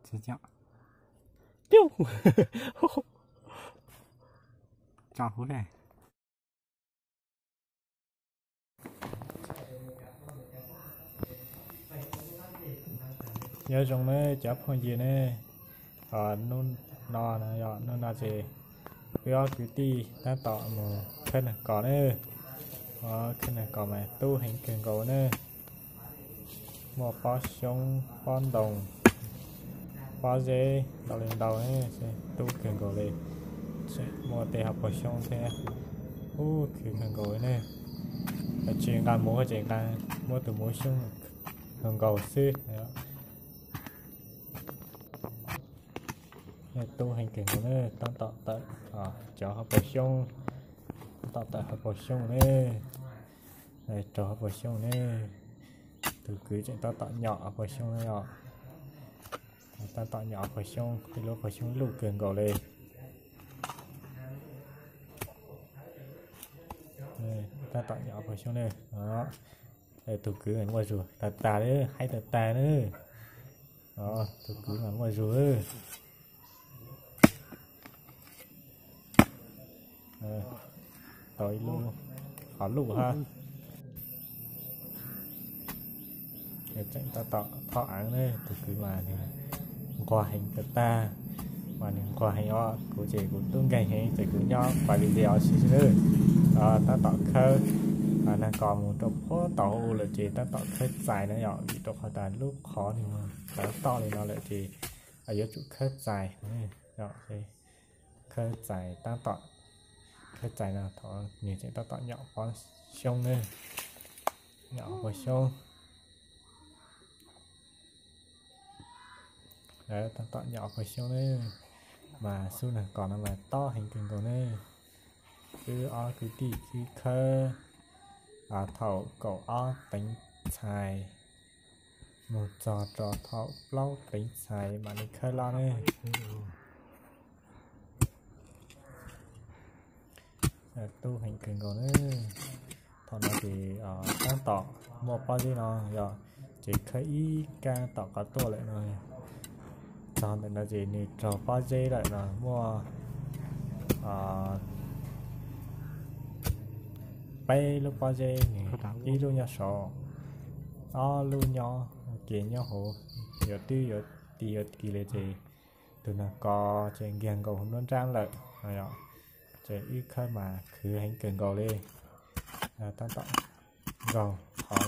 Tso, tso huv le. Nyob zoo nawb cov phooj ywg ne, hnub no, hnub no ces wb ob kwv tij tab tom mus khawb nees kos ne. Khawb nees kos mas tub heev kawg nkaus ne. Muaj pob xyoob, pob ntoo, pob zeb, ntau li ntau, tub kawg nkaus li. Muaj tej hauv paus xyoob thiab, ub, khwv kawg nkaus ne. Tsis nqa muv ces nqa, muab tus muv xyoob kawg nkaus xwb. Tub heev kawg nkaus ne, tab tom tawm cov hauv paus xyoob, tab tom tawm hauv paus xyoob ne, raug hauv paus xyoob ne. Tus kwv tseem tab tom nyom hauv paus xyoob ne os. Tab tom nyom hauv paus xyoob, ib lub paus xyoob luj kawg nkaus li. Tab tom nyom hauv paus xyoob ne. Tus kwv mas muaj zug tag tag li, haib tag tag na. Tus kwv mas muaj zug. Tau ib lub, qhov luj hab. Tseem tab tom tho aav ne, tus kwv mas nws nquag heev tag tag, mas nws nquag heev os. Kuv ces kuv tub nkeeg heev ces kuv nyob pab li ntawd os xwb. Tab tom khawb nees kos mus rau puag tom hauv lawm ces tab tom khawb txais na yom, vim rau qhov tas lub qhov nws tawv toj li no lawm ces yuav tsum khawb txais. Khawb txais tab tom, khawb txais no thaum nws tseem tab tom nyom pob xyoob ne, nyom pob xyoob. Tab tom nyom pob xyoob ne, mas xub nees kos no mas tob heev kawg nkaus ne. Wb ob kwv tij wb khawb thaum kaum ob teev txhais mus txog rau thaum plaub teev txhais mam li khawb loj ne. Tub heev kawg nkaus ne. Thaum no ces tab tom muaj pob zeb no yog, ces khawb ib kab tom qab tuaj lawm no. Txog ntawm no ces nws raug pob zeb lawm no, muaj peb lub pob zeb, nws ib lub nyob saud, ob lub nyob ke nyob hauv, yuav twb yuav ti yuav kis li ces tus nees kos ces nkiag nkaus hauv nruab nrab lawm no yom. Ces wb khawb mas khwv heev kawg nkaus li. Tab tom nkaug qhov,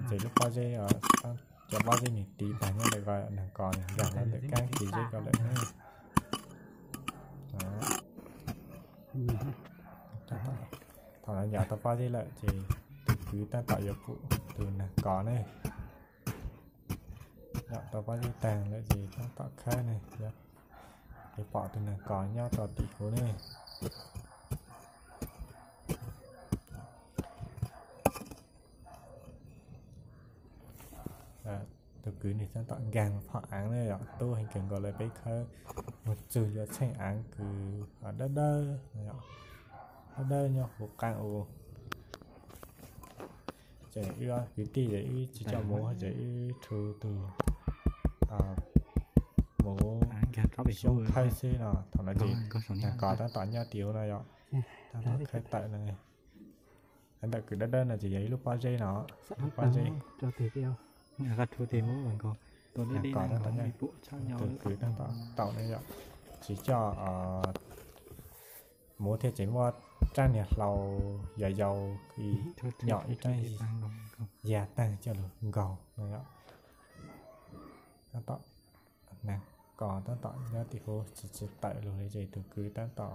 ces lub pob zeb, cov pob zeb nws tiv tag nyob ntawm ko, nees kos nws nkag los ntawm kab kis zeb ko lawm ne. Thaum no nyom tau pob zeb lawm ces tus kwv tab tom yuav pum tus nees kos ne. Nyom tau pob zeb tag lawm ces tab tom khawb ne, yuav pom tus nees kos nyob rau tim huv ne. Tus kwv nws tab tom nkag phom aav ne yom, tub heev kawg nkaus li, peb khawb mus txug yuav tsheej aav kws dawb dawb, dawb dawb nyob huv qaab u. Ces wb kwv tij ces wb tsis coj muv ces wb rhu tus muv xyoob khawb xwb no. Thaum no ces nees kos tab tom nyob tim huv no yom, tab tom khawb tawm no. Ntawm kws dawb dawb no ces yog ib lub pob zeb no, lub pob zeb. Nees kos tab tom nyob, tus kwv tab tom taum no yom, tsis coj muv thiab ces muab rab niag hlau yau yau nyom ib rab yag taag coj lug nkaug no yom. Tab tom, nees kos tab tom nyob tim huv tsis tawm lug li ces tus kwv tab tom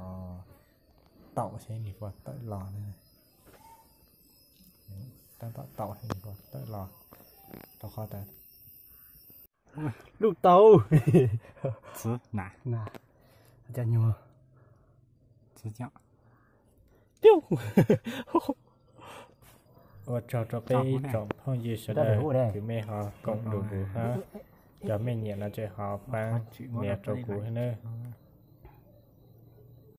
taum seb nws puas tawm los ne. Tab tom taum seb nws puas tawm los, rau qhov tas lub tau. Ua tsaug rau peb ib tsoom phooj ywg sawv daws, kws mej ho koom nrug kuv hab, yog mej nyiam no ces ho paab nias rau kuv hab nawb.